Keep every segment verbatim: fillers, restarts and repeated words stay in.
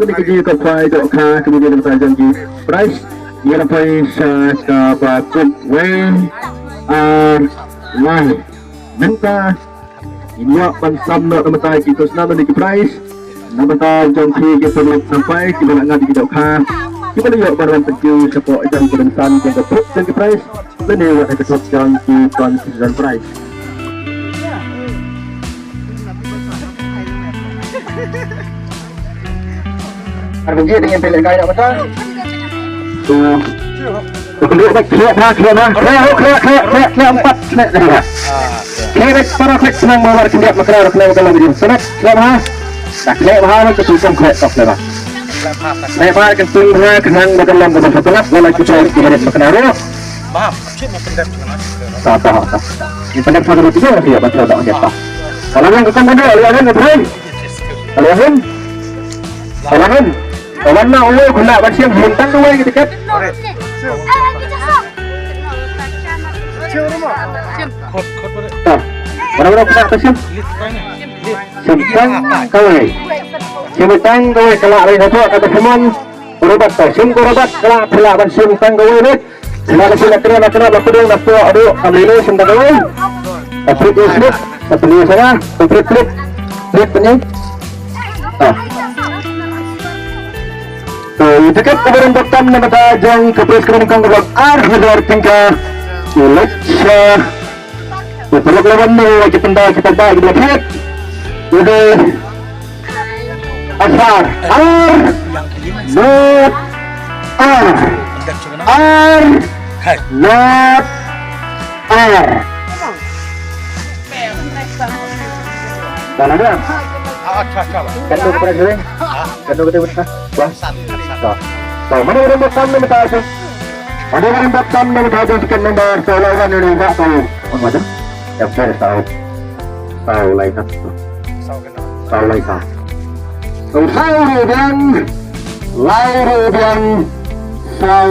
kane ka jingïakop khwai dohkha kaba ïadei bad ka jong ki prize, ïa la poi sha kaba kut wei ar lai. Mynta ngin ïoh ban sam noh na bynta ki khusnam ne ki prize na bynta jong phi ki paralok sampai kiba la ngat ïa ki dohkha kiba la ïoh ban wan pynkiew shapoh jong ka rynsan jong ka thup jong ki prize lane wat ha ka thup jong ki consolation prize. Ar bynta dang ïa pynlehkai na bynta. Tu. Tu kynduh bad khleh bha, khleh bha. Khleh, khleh, khleh, khleh, khleh, empat, khleh, khleh. Khleh bad para khleh, khnang ba war khyndiat makra, khnang ba ka long jingsanat, khleh bha. Dah khleh bha, ka tu kum khleh, tok khleh bha. Khleh bha, ka tu bha, khnang ba ka long ba ka sanat, wala kita ki barit makra ruh. Bam, cik nak pendek dengan. Tak, tak, tak. Ni pendek sangat tu je, dia baca tak dia tak. Kalau yang kau kena, kalau yang kau kena. Kalau yang, kalau yang, kalau nak, oh, kena baca yang bintang tu, yang dekat. Khot, khot, khot. Tak. Mana, mana, kena baca yang? Lift, tanya. Lift. Sim tang kawei. Sim tang kawei ka lah ring hato kata semon. Berobat tau. Sim berobat ka lah phi lah ban sim tang kawei ni. Sila ka sim kena kena ba pedung na po adu kam lele sim tang kawei. Tapi dia slip, tapi dia sana, tapi flip, flip ni. Ah. To, ïa tiket kaba don bad tam na bynta jong ka pris kaba nyngkong ka long ar hajar tyngka. Ïa leit sha Paralok lawan ne ki pynda ki pynda ki pynda. Udah. Asar. Ar. Not. Ar. Ar. Not. Ar. Dah lah dah. Kan tu kepada sini. Kan tu kita. Wah. Tau. Tau, mana orang buat tam ni minta tu? Mana orang buat tam ni minta tu, tiket number, tau, lawan ni, tak tahu. Orang macam? Ya, saya tahu. Tau, lai tak. Tau, lai tak. Tau, tau, rubiang. Lai, rubiang. Tau,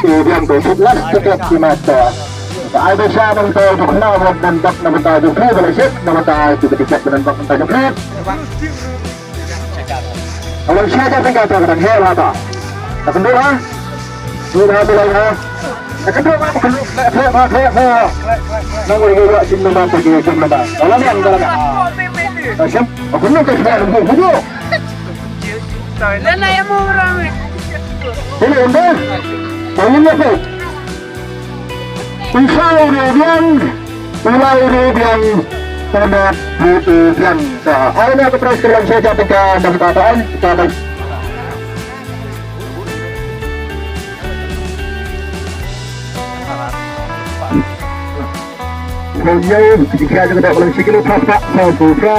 rubiang, tu, last ticket di mata. Ai, biasa, minta tu, kena buat dan bak, minta tu, free, boleh set, minta tu, tiket dan bak, minta tu, free. Ka long shi hajar tyngka, ka dang heh bha ta. Ka kynduh ha. Kynduh ha, kynduh ha. Ka kynduh ha, ka kynduh. Khleh, khleh, khleh, khleh. Nang ïa ka jingmyntoi ka jingmyntoi. Ka long nang, ka long nang. Ka shem, ka kynduh ka khleh, ka kynduh. Lana ïa mo rang. Sini, unda. Ka long nang. Pisa u rubiang, pulai rubiang, tana rubiang. Sa, ai na ka pres ka long shi hajar tyngka, na ka ta ai, ta ai. Ko yau, ki khia jong ka dok ka long shi kilo, phra spah, saw phew phra.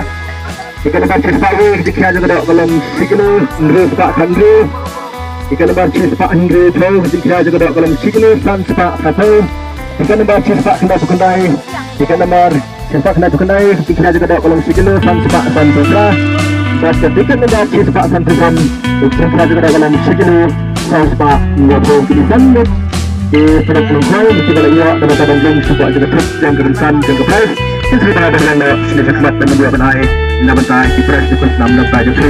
Tiket number shi spah wei, ka jingkhia jong ka dok ka long shi kilo, hynriew spah hynriew. Tiket number shi spah hynriew phew, ka jingkhia jong ka dok ka long shi kilo, san spah san phew. Tiket number shi spah khyndai phew khyndai. Tiket number shi spah khyndai phew khyndai, ka jingkhia jong ka dok ka long shi kilo, san spah san phew phra. Bad ka tiket number shi spah san phew san, ka jingkhia jong ka dok ka long shi kilo, saw spah hynñiew phew. Ki dei san ngut ki paralok nongkhwai kiba la ïoh da ka bynta jong ka trip jong ka rynsan jong ka prize. Ki shu ba da lang da sni khmat da mynta ban ai na bynta ki prize ki khun nam na bynta jong ki.